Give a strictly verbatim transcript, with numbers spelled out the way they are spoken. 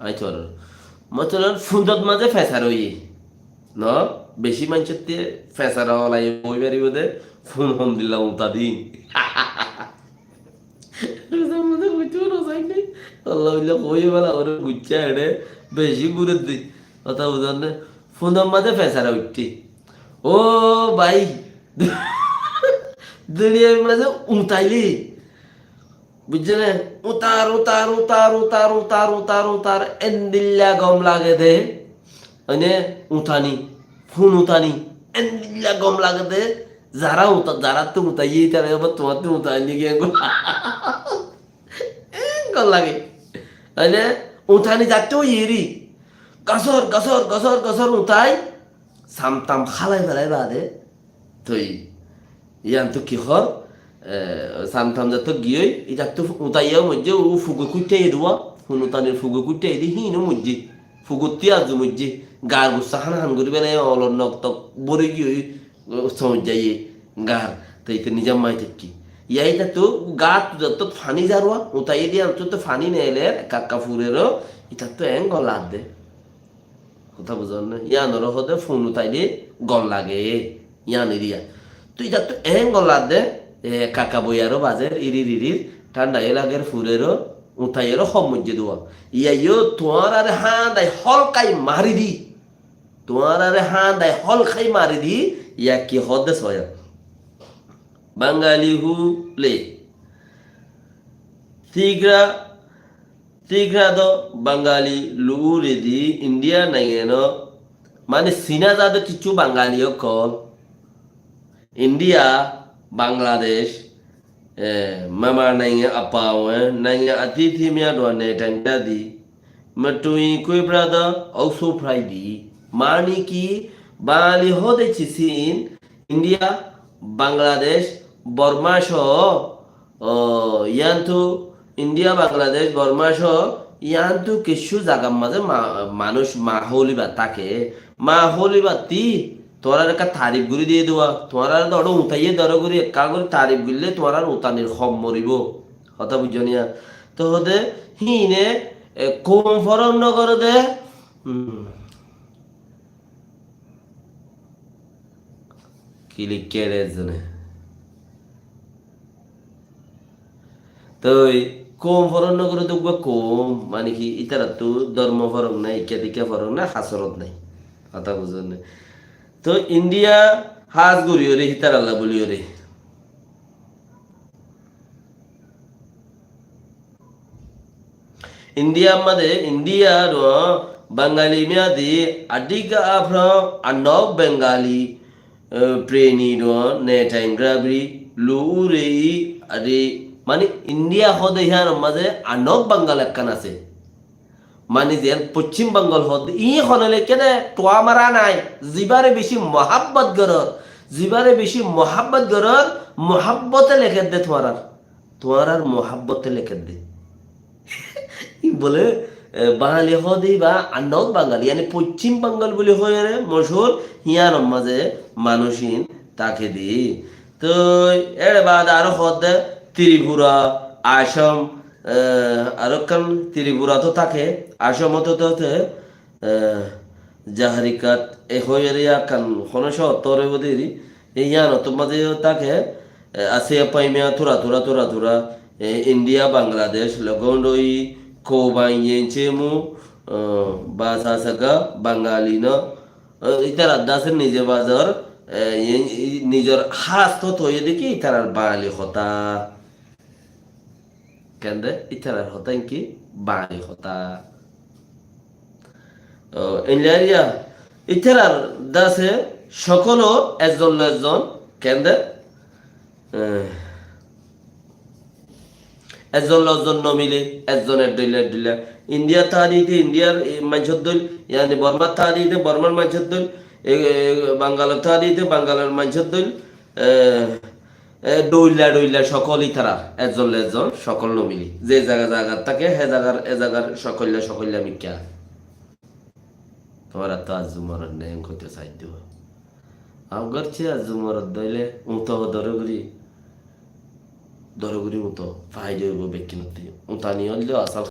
Aññí tuáñrar, motolab, fundot mazé fesar óiye. No, beci maincótte fesar olai ói faribó de, fun hondilla uta din. Ruzar mazé hoitó no sai de. Allah billa hoiye bala ore gucca ere beci gure de. Hotá buzón ne? Fundot mazé fesar uiththé. Ó bái, duniyar mazé utaile, buijjó né? Utar, utar, utar, utar, utar, utar, utar, endilla gom lage de. Oine utani, fun utani, endilla gom lage de. Zara uta-, zarattú utaiye, tará abar tuáñttú utai niki en gom lage. Oine utani zattú eri. Gasór, gasór, gasór, gasór utai. Samtam hálai felai baade, toi, yiántu ki hoór, e, samtam zattú giyói, itattú utaiyá moijjé, u fuge kuiththai duwa, fun utanir fuge kuiththai di, híin ó moijjé, fugottí azu moijjé, gaar gussa hán hán gorí felai, olor nok tok bóri giyói, u, somoijjaiye, gaar, toi ite nizam mai tekki. Yá itattú gaattu zattú faní zaruwa, utaiyé di ántu to faní neeler, ekka ekka fureró, itattú en golat de. Hotá buzón né? Yíanoré hoó de fun utaile gom lage, yían eriya. Toi itattú en gom lage de, e, kaka boiyaró bazer, irir irir, thánda yó lager, fureró, utaiyeró hom moijjé duwa. Yíaiyó tuáñrare hándai hólkai mari di. Tuáñrare hándai hólkai mari di, yá ki hoó de soyó. Bangali hule. Tigra Tigra do Bangali luure di India naingenó, mani sina zade kissú Bangali ókkol. India, Bangladesh, e, mama nainge apawe, nainge atiti miya duwa ne tangda di, matui kui brada, osu frai di. Mani ki, Bangali hode cisi in, India, Bangladesh, Borma só, o, yíantu India, Bangladesh, Borma só, yíantu kissú zagar mazé ma-, manúic ma hóliba táke. Ma hóliba ti, tuáñrar ekka tarif gorí diye duwa, tuáñrar dóro utaiyé dóro gorí ekka gorí tarif goille tuáñrar utanir hom moribó. Hotá buijjó niya? Tó hode híine, e, koum foron no gore de, um, Ki likké de ezzone? Toi koum foron no gore de uggwá koum, mane ki, itarattu dormo foron nai, ikká dikká foron nai, hasorot nai. Hotá buzón né? Toi India has gori ore, hitaralla buli ore. India mazé, India ro Bangali miya di adiga afro anok Bangali, eh, preni ro ne taingra bri lu ure i adi, mani India hode hiyan mazé anok Bangal ekkan asé. Mani zen Poccim Bangal hode, i hone lekke de, tuwa mara nai, zibare beci mohabbot goror, zibare beci mohabbot goror, mohabbote lekke de tuwarar. Tuáñrar muhábbote lekédde. Bóle, e, Bangali hoóde íba annok Bangali, yáni Poccím Bangal buli hoiyóre mochúr, híyanor mazé manúic ín táke de. Toi éçe baade aró hoódde Tripura, Asam, e, aró ekkán Tripura to táke, Asam to táke, e, Jaharikat, e hoiyóre ekkán hono cóhor tor óibo deri, e yíanor mazé yó táke, e, Asiya Paimiya, tura, tura, tura, tura, e, Indiya, Bangladec, Logondoi, Koban, Yencemu, e, Basasaga, Bangali no, e, itarar dase nize bazar, e, yen-, i-, nizor has to toiye deki itarar Bangali hotá. Kende itarar hotá inki Bangali hotá. O, enlariya itarar dase sokolo ezzon lo ezzon kende, e, ezzon lo ezzon no mile, ezzon eddoilla eddoilla. Indiya tádi te Indiyar, e, maincor dol, yani Bormar tádi te Bormar maincor dol, e, e, Bangalor tádi te Bangalor maincor dol, e, E, dhoilla dhoilla sokol itarar, ezzon le ezzon sokol no mili. Ze zaga zagat táke, he zagar, e zagar sokoilla sokoilla mikká. Tuáñrattú azzu morot nai, en hoito saiddo. Agar ce azzu morot óile, uto dore gori, dore gori uto, faida óibo bekkúnottú. Utani óile asal